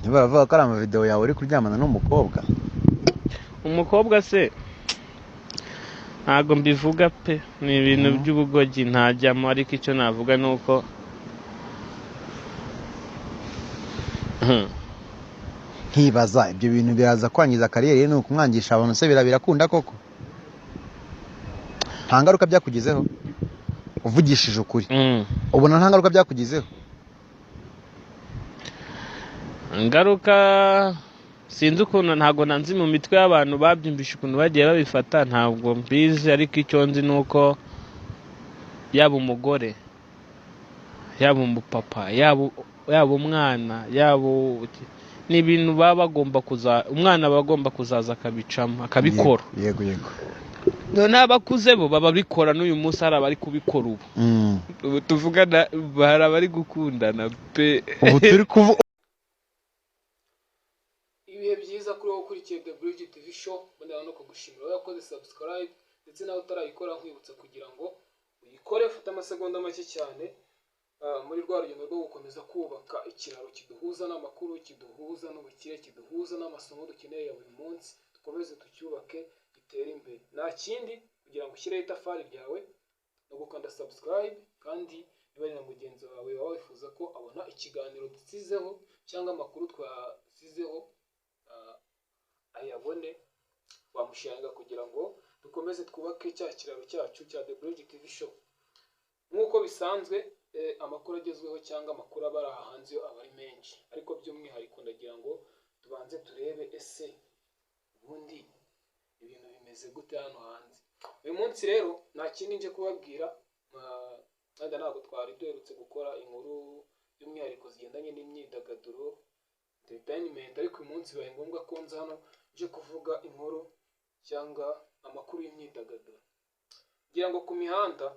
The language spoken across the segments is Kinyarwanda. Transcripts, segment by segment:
Ntibaravuga ko ari amavideo yawe uri kuryamana n'umukobwa? Umukobwa se ntabwo mbivuga pe, ni ibintu by'ubugoryi ntajyamo, ariko icyo navuga ni uko Nkibaza ibyo bintu biraza kwangiza kariyeri ye, ni ukumwangisha abantu se birakunda koko? Nta ngaruka byakugizeho uvugishije ukuri? Ubona nta ngaruka byakugizeho? Ingaruka sinzi ukuntu, ntabwo nanzi mu mitwe y'abantu babyumvishe ukuntu bagiye babifata, ntabwo mbizi, ariko icyo nzi ni uko yaba umugore, yaba umupapa, yaba umwana, yaba ni ibintu baba bagomba kuza, umwana aba agomba kuzaza akabicamo akabikora. Yego yego. Noneho abakuze bo baba bikora, n'uyu munsi hari abari kubikora ubu. Ubu tuvugana hari abari gukundana pe. Ubu turi kuvuga. Ibihe byiza kuri wowe ukurikiye The Bridge TV Show, mbonera no kugushimira wowe wakoze subscribe, ndetse nawe utarayikora nkwibutsa kugira ngo uyikore, ufate amasegonda make cyane muri rwa rugendo rwo gukomeza kubaka ikiraro kiduhuza n'amakuru, kiduhuza n'ubukire, kiduhuza n'amasomo dukeneye ya buri munsi, dukomeze tucyubake gitere imbere. Nta kindi kugira ngo ushyireho itafari ryawe no gukanda subscribe, kandi niba ari na mugenzi wawe waba wifuza ko abona ikiganiro dusizeho cyangwa amakuru twasizeho ayabone, wamushyanga kugira ngo dukomeze twubake cya kiraro cyacu cya The Bridge TV Show. Nk'uko bisanzwe, amakuru agezweho cyangwa amakuru aba ari aha hanze yo aba ari menshi, ariko by'umwihariko ndagira ngo tubanze turebe ese ubundi ibintu bimeze gute hano hanze. Uyu munsi rero nta kindi nje kubabwira, wenda ntabwo twari duherutse gukora inkuru by'umwihariko zigendanye n'imyidagaduro, entertainment, ariko uyu munsi bibaye ngombwa ko nza hano nje kuvuga inkuru cyangwa amakuru y'imyidagaduro. Ngira ngo ku mihanda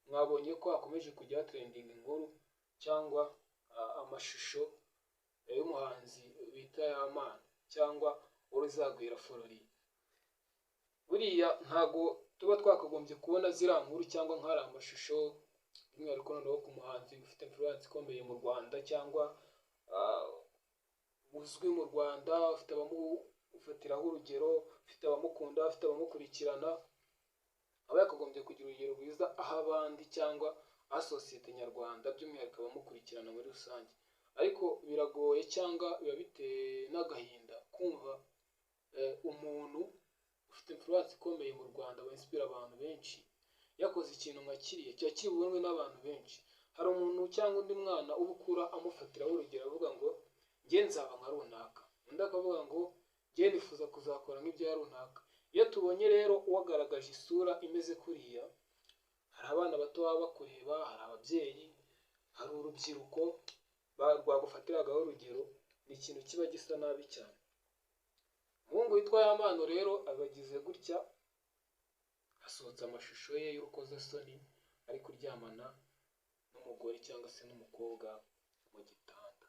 mwabonye ko hakomeje kujya trending inkuru cyangwa amashusho y'umuhanzi bita Yampano cyangwa Uwizagwira Florien. Buriya ntago tuba twakagombye kubona ziriya nkuru cyangwa nk'ari amashusho, by'umwihariko noneho ku muhanzi ufite influence ikomeye mu Rwanda cyangwa uzwi mu Rwanda, ufite abamufatiraho urugero, ufite abamukunda, ufite abamukurikirana, aba yakagombye kugira urugero rwiza aho abandi cyangwa aho sosiyete nyarwanda by'umwihariko abamukurikirana muri rusange. Ariko biragoye cyangwa biba biteye n'agahinda kumva umuntu ufite influence ikomeye mu Rwanda winspira abantu benshi yakoze ikintu nka kiriya kiba kiri bubonwe n'abantu benshi. Hari umuntu cyangwa undi mwana uba ukura amufatiraho urugero avuga ngo njye nzaba nka runaka, undi akavuga ngo njye nifuza kuzakora nk'ibya runaka. Iyo tubonye rero uwagaragaje isura imeze kuriya, hari abana bato baba bakureba, hari ababyeyi, hari urubyiruko rwagufatiragaho urugero, ni ikintu kiba gisa nabi cyane. Umuhungu witwa Yampano rero abagize gutya, hasohotse amashusho ye y'urukozasoni ari kuryamana n'umugore cyangwa se n'umukobwa mu gitanda.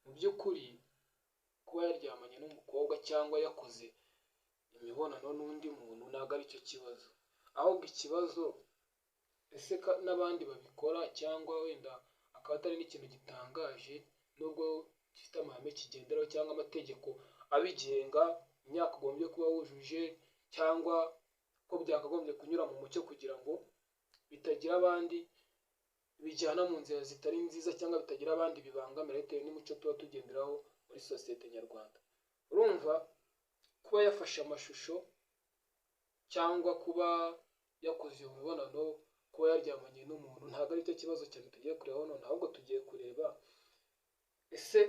Mu by'ukuri kuba yaryamanye n'umukobwa cyangwa yakoze imibonano n'undi muntu ntabwo aricyo kibazo, ahubwo ikibazo ese n'abandi babikora, cyangwa wenda akaba atari n'ikintu gitangaje nubwo gifite amahame kigenderaho cyangwa amategeko abigenga, imyaka ugombye kuba wujuje cyangwa ko byakagombye kunyura mu mucyo kugira ngo bitagira abandi bijyana mu nzira zitari nziza cyangwa bitagira abandi bibangamira bitewe n'umuco tuba tugenderaho muri sosiyete nyarwanda. Urumva kuba yafashe amashusho cyangwa kuba yakoze iyo mibonano, kuba yaryamanye n'umuntu, ntabwo aricyo kibazo cyane tugiye kureba none, ahubwo tugiye kureba ese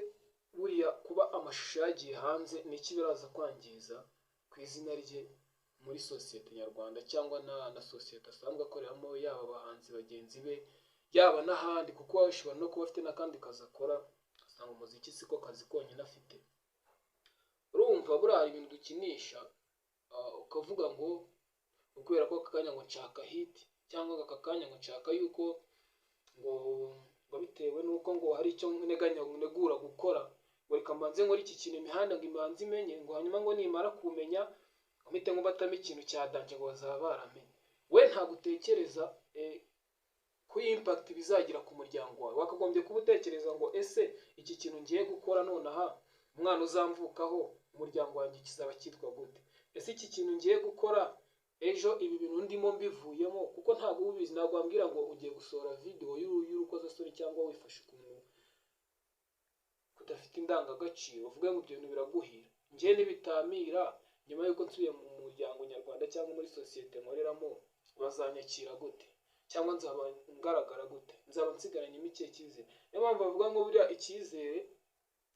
buriya kuba amashusho yagiye hanze ni iki biraza kwangiza ku izina rye muri sosiyete nyarwanda cyangwa na sosiyete asanzwe akoreramo, yaba abahanzi bagenzi be, yaba n'ahandi, kuko ashobora no kuba afite n'akandi kazi akora, ugasanga umuziki siko kazi konyine afite. Urumva buriya hari ibintu dukinisha, ukavuga ngo kubera ko aka kanya ngo nshaka hit, cyangwa aka kanya ngo nshaka yuko ngo bitewe n'uko ngo hari icyo nteganya ntegura gukora, ngo reka mbanze nkore iki kintu imihanda ngo imanze imenye, ngo hanyuma ngo nimara kumenya mpite nkubatamo ikintu cya danger ngo bazaba baramenye. We ntabwo utekereza Ku impact bizagira ku muryango wawe. Wakagombye kuba utekereza ngo: ese iki kintu ngiye gukora nonaha, umwana uzamvukaho, umuryango wanjye kizaba cyitwa gute? Ese iki kintu ngiye gukora ejo, ibi bintu ndimo mbivuyemo? Kuko ntabwo uba ubizi. Ntabwo wambwira ngo ugiye gusohora video y'urukozasoni cyangwa wifashe ukuntu kudafite indangagaciro, uvuge ngo ibyo bintu biraguhira. Njye nibitamira, nyuma y'uko nsubiye mu muryango nyarwanda cyangwa muri sosiyete nkoreramo, bazanyakira gute? Cyangwa nzaba ngaragara gute? Nzaba nsigaranyemo ikihe cyizere? Niyo mpamvu bavuga ngo buriya icyizere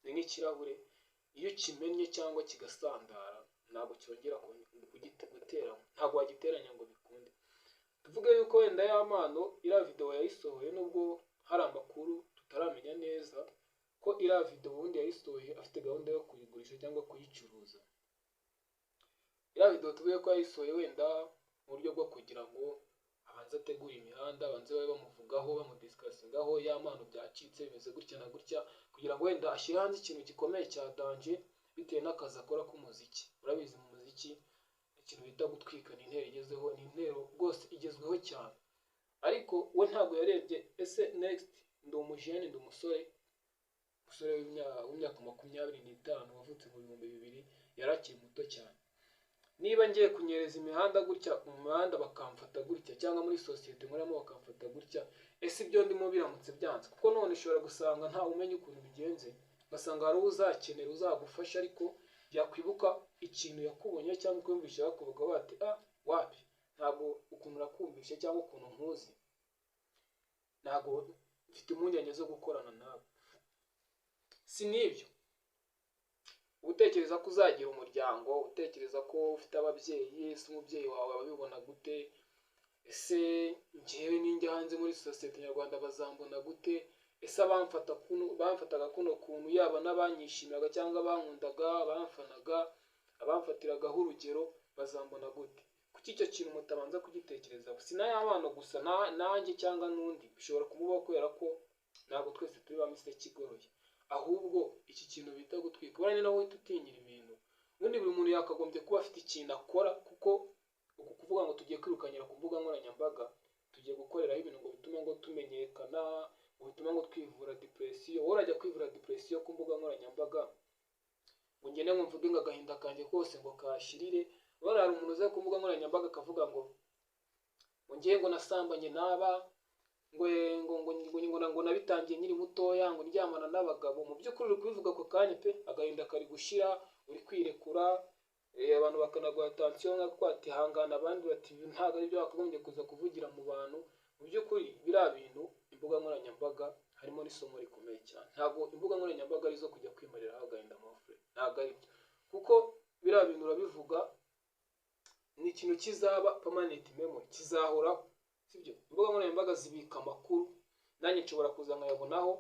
ni nk'ikirahure, iyo ukimennye cyangwa kigasandara ntabwo cyongera guteranywa, ntabwo wagiteranya ngo bikunde. Tuvuge yuko wenda Yampano iriya video yayisohoye, nubwo hari amakuru tutaramenya neza ko iriya video ubundi yayisohoye afite gahunda yo kuyigurisha cyangwa kuyicuruza. Iriya video tuvuge ko yayisohoye wenda mu buryo bwo kugira ngo abanze ategure imihanda, abanze babe bamuvugaho, bamudiscussingaho, Yampano byacitse, bimeze gutya na gutya, kugira ngo wenda ashyire hanze ikintu gikomeye cya danger bitewe n'akazi akora k'umuziki. Urabizi, mu muziki ikintu bita gutwika ni intero igezeho, ni intero rwose igezweho cyane. Ariko we ntabwo yarebye: ese next ndi umujene, ndi umusore, umusore w'imyaka 25 wavutse mu 2000, yari akiri muto cyane. Niba ngiye kunyereza imihanda gutya, mu muhanda bakamfata gutya, cyangwa muri sosiyete nkoramo bakamfata gutya, ese ibyo ndimo biramutse byanze? Kuko none ushobora gusanga ntawe umenya ukuntu bigenze, ugasanga hari uwo uzakenera uzagufasha, ariko yakwibuka ikintu yakubonye cyangwa ukumvisha bakuvuga bati: "Ah, wapi, ntabwo ukuntu urakumvisha cyangwa ukuntu nkuzi, ntabwo mfite impungenge zo gukorana nawe." Si n'ibyo, utekereza ko uzagira umuryango, utekereza ko ufite ababyeyi. Ese umubyeyi wawe ababibona gute? Ese njyewe ninjya hanze muri sosiyete nyarwanda bazambona gute? Ese abamfata kuno, bamfataga kuno kuntu, yaba n'abanyishimiraga cyangwa abankundaga, abamfanaga, abamfatiragaho urugero, bazambona gute? Kuki icyo kintu mutabanza kugitekerezaho? Si na Yampano gusa, nanjye cyangwa n'undi bishobora kumubaho, kubera ko ntabwo twese turi ba miseke igoroye. Ahubwo iki kintu bita gutwika, buriya ni nawe uhita utinyira ibintu. Ubundi buri muntu yakagombye kuba afite ikintu akora, kuko uku kuvuga ngo tugiye kwirukanyira ku mbuga nkoranyambaga, tugiye gukoreraho ibintu ngo bitume ngo tumenyekana, ngo bitume ngo twivura depression, wowe urajya kwivura depression ku mbuga nkoranyambaga ngo ngende ngo mvuge ngo agahinda kanjye kose ngo kashirire? Urabona hari umuntu uza ku mbuga nkoranyambaga akavuga ngo ngiye ngo nasambanye n'aba, ngo ngo ngo ngo ngo ngo nabitangiye nkiri mutoya, ngo ndyamana n'abagabo. Mu by'ukuri uri kubivuga ako kanya pe, agahinda kari gushira, uri kwirekura, abantu bakanaguha attention nka ko ati hangana, abandi bati ibi ntabwo ari byo wakagombye kuza kuvugira mu bantu. Mu by'ukuri biriya bintu, imbuga nkoranyambaga harimo n'isomo rikomeye cyane. Ntabwo imbuga nkoranyambaga ari izo kujya kwimariraho agahinda mofure, ntabwo ari byo, kuko biriya bintu urabivuga, ni ikintu kizaba permanent memory, kizahoraho, sibyo? Imbuga nkoranyambaga zibika amakuru, nanjye nshobora kuza nkayabonaho,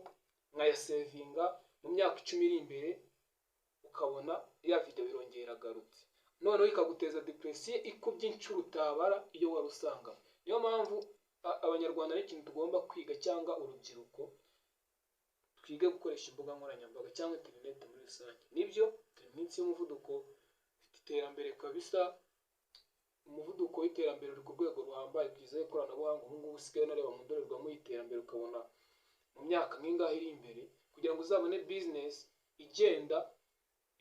nkayasavinga, mu myaka 10 iri imbere ukabona ya video irongera iragarutse, noneho ikaguteza depression ikubye inshuro utabara iyo wari usangamo. Niyo mpamvu abanyarwanda ari ikintu tugomba kwiga, cyangwa urubyiruko twige gukoresha imbuga nkoranyambaga cyangwa interineti muri rusange. Nibyo, turi mu minsi y'umuvuduko, ifite iterambere kabisa, umuvuduko w'iterambere uri ku rwego ruhambaye, bwiza ikoranabuhanga. Ubu ngubu usigaye unareba mu ndorerwamo y'iterambere, ukabona mu myaka nk'ingahe iri imbere, kugira ngo uzabone business igenda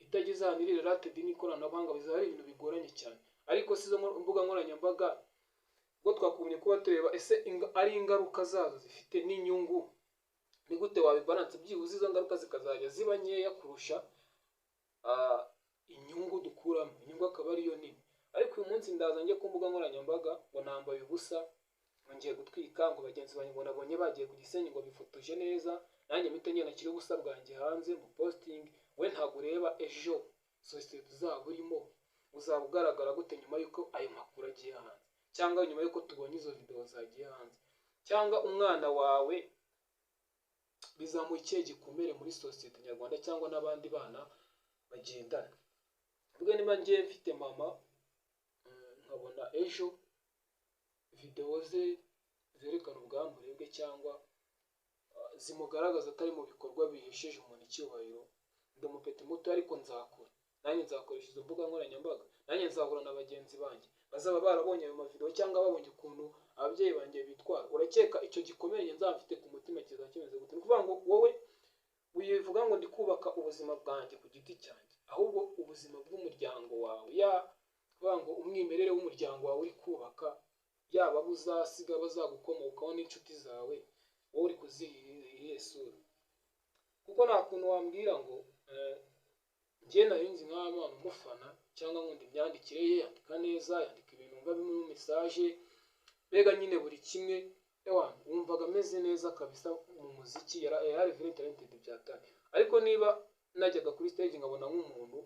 itageze ahantu iri related n'ikoranabuhanga, bizaba ari ibintu bigoranye cyane. Ariko si izo mbuga nkoranyambaga ubwo twakumye kuba tureba, ese ari ingaruka zazo zifite n'inyungu, ni gute wabibalance, byibuze izo ngaruka zikazajya ziba nkeya kurusha inyungu dukuramo, inyungu akaba ariyo nini? Ariko uyu munsi ndaza njye ku mbuga nkoranyambaga ngo nambaye ubusa, ngo ngiye gutwika, ngo bagenzi banjye ngo nabonye bagiye ku Gisenyi ngo bifotoje neza, nanjye mpite ngenda nshyire ubusa bwanjye hanze mu posting. We ntabwo ureba ejo sosiyete uzaba urimo, uzaba ugaragara gute nyuma y'uko ayo makuru agiye hanze, cyangwa nyuma y'uko tubonye izo video zagiye hanze, cyangwa umwana wawe bizamuha ikihe gikomere muri sosiyete nyarwanda cyangwa n'abandi bana bagendana? Ubwo niba ngiye mfite mama, nkabona ejo videwo ze zerekana ubwambure bwe cyangwa zimugaragaza atari mu bikorwa bihesheje umuntu icyubahiro, ndi umupeti muto ariko nzakura, nanjye nzakoresha izo mbuga nkoranyambaga, nanjye nzahura na bagenzi banjye bazaba barabonye ayo mavideo cyangwa babonye ukuntu ababyeyi banjye bitwara, urakeka icyo gikomere njye nzaba mfite ku mutima kizaba kimeze gute? Ni ukuvuga ngo wowe wivuga ngo ndi kubaka ubuzima bwanjye ku giti cyanjye, ahubwo ubuzima bw'umuryango wawe, ya kuvuga ngo umwimerere w'umuryango wawe uri kubaka, yaba abo uzasiga bazagukomokaho n'inshuti zawe, wowe uri kuziha iyihe sura? Kuko nta kuntu wambwira ngo njye nari nzi nk'abana umufana cyangwa nkunda imyandikire ye, yandika neza, yandika ibintu wumva birimo message, mbega nyine buri kimwe, ewa wumvaga ameze neza kabisa mu muziki, yari very talented byatari. Ariko niba najyaga kuri stage nkabona nk'umuntu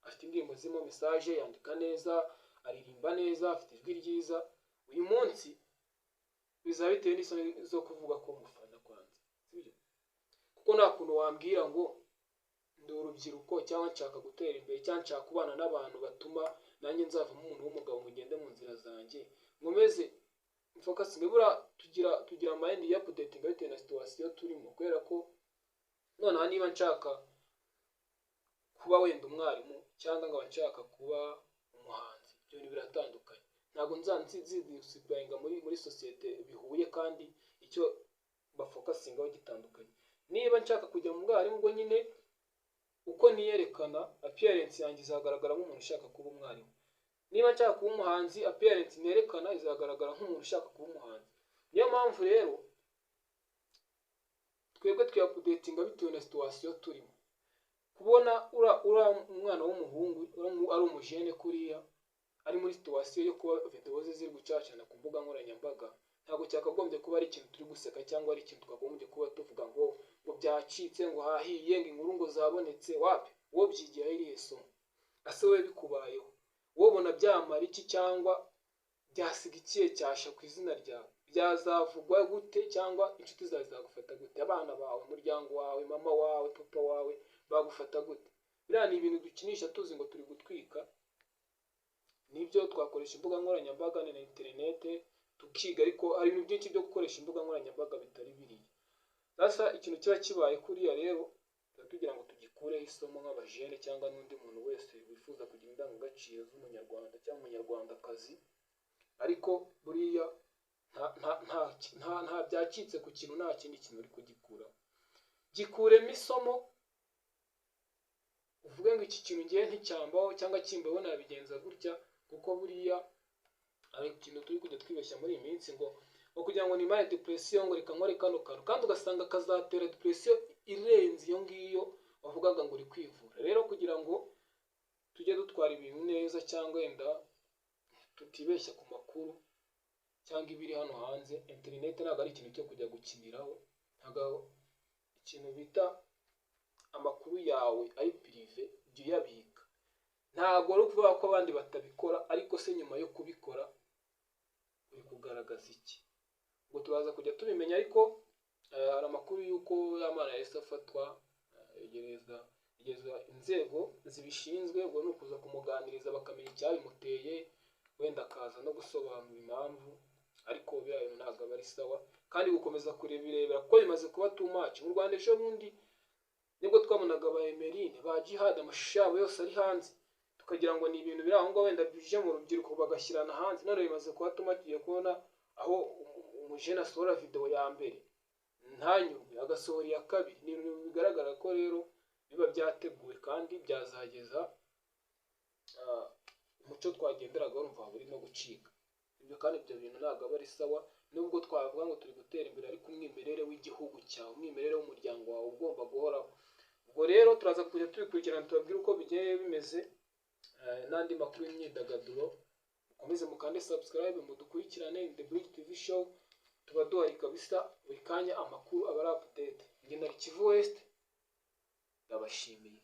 afite indirimbo zirimo message, yandika neza, aririmba neza, afite ijwi ryiza, uyu munsi bizaba bitewe n'isoni zo kuvuga ko mufana kwanza, sibyo? Kuko nta kuntu wambwira ngo ndi urubyiruko cyangwa nshaka gutera imbere cyangwa nshaka kubana n'abantu batuma nanjye nzavamo umuntu w'umugabo ngo ngende mu nzira zanjye, nkomeze mfocusinge. Buriya tugira mind ya updating bitewe na situation turimo, kubera ko noneho niba nshaka kuba wenda umwarimu cyangwa nkaba nshaka kuba umuhanzi, ibyo bintu biratandukanye. Ntabwo nzidisipurayinga muri sosiyete bihuye kandi icyo bafocusingaho gitandukanye. Niba nshaka kujya mu bwarimu, ubwo nyine uko niyerekana, appearance yanjye izagaragara nk'umuntu ushaka kuba umwarimu. Niba nshaka kuba umuhanzi, appearance nerekana izagaragara nk'umuntu ushaka kuba umuhanzi. Niyo mpamvu rero twebwe twiyaupdatinga bitewe na situation turimo. Kubona ura umwana w'umuhungu ari umujene kuriya ari muri situation yo kuba videwo ze ziri gucacana ku mbuga nkoranyambaga, ntabwo cyakagombye kuba ari ikintu turi guseka cyangwa ari ikintu twakagombye kuba tuvuga ngo byacitse, ngo hahiye, ngo inkuru ngo zabonetse. Wapi, wowe byigiraho irihe somo? Ase wowe bikubayeho, wowe ubona byamara iki cyangwa byasiga ikihe cyasha ku izina ryawe? Byazavugwa gute cyangwa inshuti zawe zagufata gute? Abana bawe, umuryango wawe, mama wawe, papa wawe bagufata gute? Biriya ni ibintu dukinisha tuzi ngo turi gutwika. Nibyo, twakoresha imbuga nkoranyambaga na interinete tukiga, ariko hari ibintu byinshi byo gukoresha imbuga nkoranyambaga bitari biriya. Sasa ikintu kiba kibaye kuriya rero, tuba tugira ngo tugikureho isomo nk'abajene cyangwa n'undi muntu wese wifuza kugira indangagaciro z'umunyarwanda cyangwa umunyarwandakazi. Ariko buriya nta byacitse ku kintu, nta kindi kintu uri kugikuraho. Gikuremo isomo, uvuge ngo iki kintu ngiye nticyambaho cyangwa kimbaho nabigenza gutya. Kuko buriya hari ikintu turi kujya twibeshya muri iyi minsi ngo kugira ngo nimare depression, ngo reka nkore kano kantu, kandi ugasanga kazatera depression irenze iyo ngiyo wavugaga ngo uri kwivura. Rero kugira ngo tujye dutwara ibintu neza cyangwa wenda tutibeshya ku makuru cyangwa ibiri hano hanze, interineti ntabwo ari ikintu cyo kujya gukiniraho. Ntabwo ikintu bita amakuru yawe ari privé, jya uyabika. Ntabwo ari ukuvuga ko abandi batabikora, ariko se nyuma yo kubikora uri kugaragaza iki? Ubwo turaza kujya tubimenya. Ariko hari amakuru y'uko Yamana yahise afatwa, yegereza inzego zibishinzwe. Ubwo ni ukuza kumuganiriza bakamenya icyabimuteye, wenda akaza no gusobanura impamvu. Ariko biriya bintu ntabwo aba ari sawa, kandi gukomeza kurebirebera kuko bimaze kuba too much mu Rwanda. Ejo bundi nibwo twabonaga ba Emeline, ba Jihad, amashusho yabo yose ari hanze, tukagira ngo ni ibintu biri aho ngaho wenda bije mu rubyiruko bagashyirana hanze. None bimaze kuba too much, tugiye kubona aho umujene asohora video ya mbere ntanyurwe, agasohora iya kabiri. Ni ibintu bigaragara ko rero biba byateguwe kandi byazageza umuco twagenderaga urumva waba urimo gucika ibyo. Kandi ibyo bintu ntabwo aba ari sawa, nubwo twavuga ngo turi gutera imbere, ariko umwimerere w'igihugu cyawe, umwimerere w'umuryango wawe ugomba guhoraho. Ubwo rero turaza kujya tubikurikirana, tubabwire uko bigiye bimeze n'andi makuru y'imyidagaduro. Mukomeze mukande subscribe, mudukurikirane. The Bridge TV Show tuba duhari kabisa, buri kanya amakuru aba ari update. Njye na Kivu West, ndabashimiye.